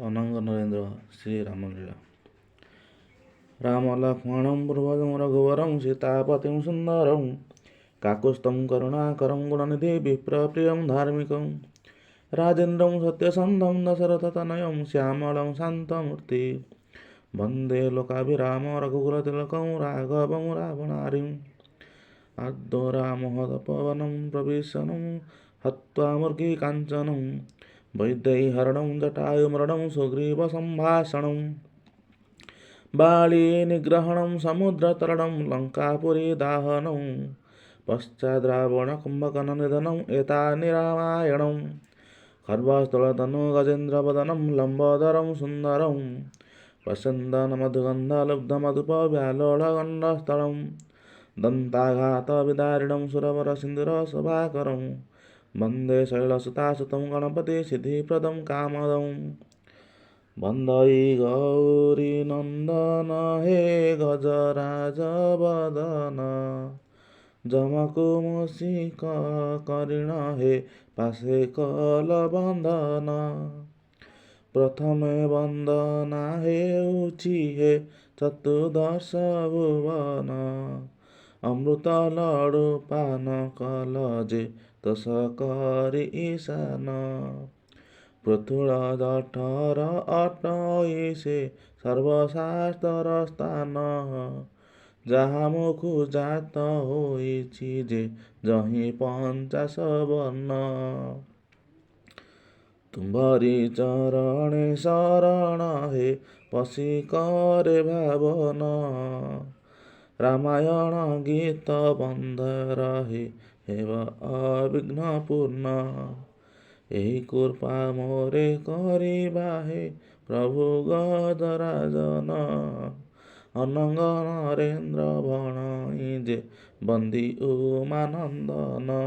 ଅନଙ୍ଗ ନରେନ୍ଦ୍ର ଶ୍ରୀ ରାମଲୀଳା। ରାମ ଲକ୍ଷ୍ମଣಂ ପୂର୍ବଜं ରଘୁବରं ସୀତାପତିं ସୁନ୍ଦରं କାକୁସ୍ଥं କରୁଣାକରं ଗୁଣନିଧି ବିପ୍ରପ୍ରିୟं ଧାର୍ମିକं ରାଜେନ୍ଦ୍ରं ସତ୍ୟସନ୍ଧं ଦଶରଥତନୟं ଶ୍ୟାମଳं ଶାନ୍ତମୂର୍ତ୍ତି ବନ୍ଦେ ଲୋକାଭିରାମ ରଘୁକୁଲତିଲକं ରାଘବं ରାବଣାରିಂ। ଆଦ୍ୟ ରାମହଦପବनं ପ୍ରବିଶनं ହତ୍वा ମୃଗୀ କାଞ୍ଚनं ବୈଦେହୀହରଣं ଜଟାୟୁମरणं ସୁଗ୍ରୀବସମ୍ଭାଷଣं ବାଳୀ ନିଗ୍ରହଣं ସମୁଦ୍ରତरणं ଲଙ୍କାପୁରୀ ଦାହनं ପଶ୍ଚାଦ୍ରାବଣ କୁମ୍ଭକର୍ଣ୍ଣ ନିଧनं ଏତାନି ରାମାୟଣಂ। ଖର୍ଗସ୍ଥଳତନୁ ଗଜେନ୍ଦ୍ରବଦनं ଲମ୍ବୋଦରं ସୁନ୍ଦରं ପ୍ରସନ୍ଦନ ମଧୁଗନ୍ଧଲୁବ୍ଧମଧୁପ ବ୍ୟାଲୋଳଗଣ୍ଡସ୍ଥଳं ଦନ୍ତାଘାତ ବିଦାରିଣं ସୁରବର ସିନ୍ଦୁର ଶୋଭାକରं ବନ୍ଦେ ଶୈଳସୁତାସୁतं ଗଣପତି ସିଦ୍ଧିପ୍ରଦं କାମଦं। ବନ୍ଦଇ ଗୌରୀ ନନ୍ଦନ ହେ ଗଜରାଜ ବଦନ ଯମକୁ ମୂଷିକ କରିଣ ହେ ପାଶେ କଲ ବନ୍ଧନ। ପ୍ରଥମେ ବନ୍ଦନା ହେଉଛି ହେ ଚତୁର୍ଦଶ ଭୁବନ ଅମୃତ ଲଡ଼ୁ ପାନ କଲ ଯେ ତୋଷ କରି ଈଶାନ। ପୃଥୁଳ ଜଠର ଅଟଇ ସେ ସର୍ବଶାସ୍ତ୍ରର ସ୍ଥାନ ଯାହା ମୁଖୁ ଜାତ ହୋଇଛି ଯେ ଯହିଁ ପଞ୍ଚାଶ ବର୍ଣ୍ଣ। ତୁମ୍ଭରି ଚରଣେ ଶରଣ ହେ ପଶି କରେ ଭାବନ ରାମାୟଣ ଗୀତ ବନ୍ଧ ରହେ ହେବ ଅବିଘ୍ନ ପୂର୍ଣ୍ଣ। ଏହି କୃପା ମୋରେ କରିବା ହେ ପ୍ରଭୁ ଗଜରାଜନ ଅନଙ୍ଗ ନରେନ୍ଦ୍ର ଭଣଇ ଯେ ବନ୍ଦୀ ଉମାନନ୍ଦନ।